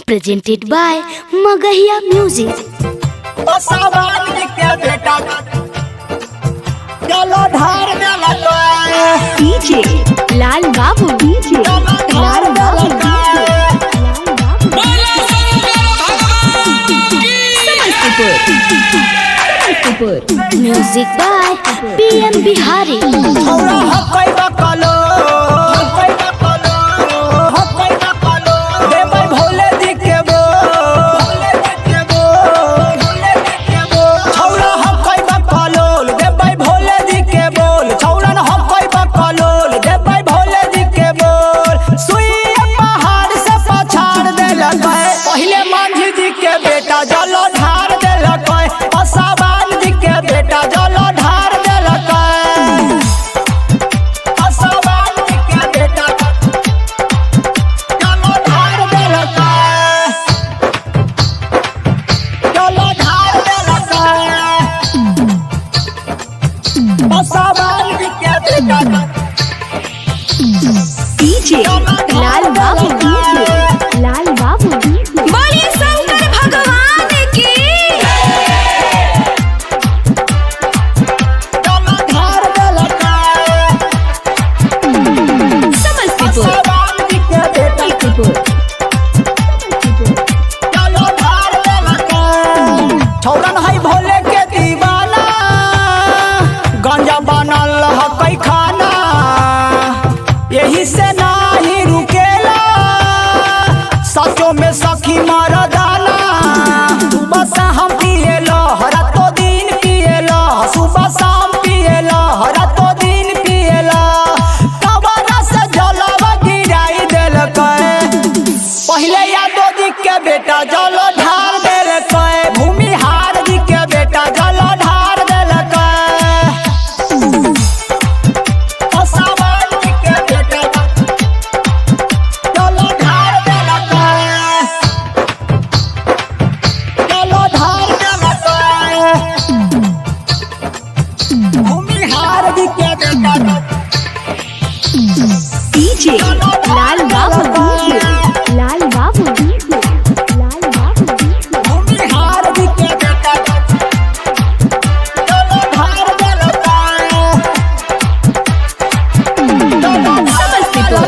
Presented by Magahiya Music. DJ Lal Babu, DJ Lal Babu, DJ Samastipur, Music by PM Bihari. DJ Lal Babu, DJ Lal Babu, बोलिए शंकर भगवान की। Samastipur, Samastipur, छौरन है भोले के दीवाना, गांजा बनल है खाना, यही से नाही रुकेला, सचो में सखी मरदाना। सुबह शाम पिएला रातो दिन पिएला, सुबह शाम पिएला रातो दिन पिएला, कवरा से जलवा गिराई देलकै। पहले यादव जी के बेटा जल ढार देलकै, भूमिहार जी के बेटा जल ढार देलकै। असावन जी के बेटा जल ढार देलकै, जल ढार देलकै, भूमिहार जी के बेटा। DJ Lal Babu, DJ Lal Babu, DJ Lal Babu, Bhumihar ji के बेटा जल ढार देलकै। Samastipur,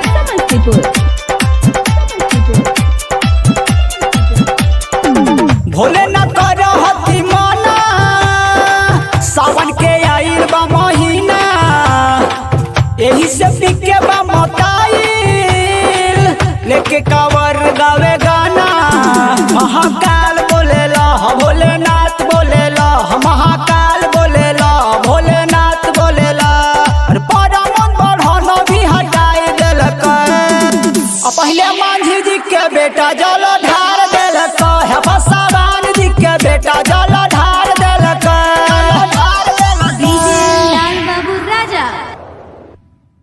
Samastipur, Samastipur. Bhole न कर हती माना, सावन के आइल बा महीना, एही से पीके बा मताइल, लेके कावर गावे गाना। महाकाल बोलेला भोलेनाथ बोलेला, महाकाल बोलेला भोलेनाथ बोलेला, अरे परमन बढ़न भी हटाई देलकै। आ पहले मांझी जी के बेटा जल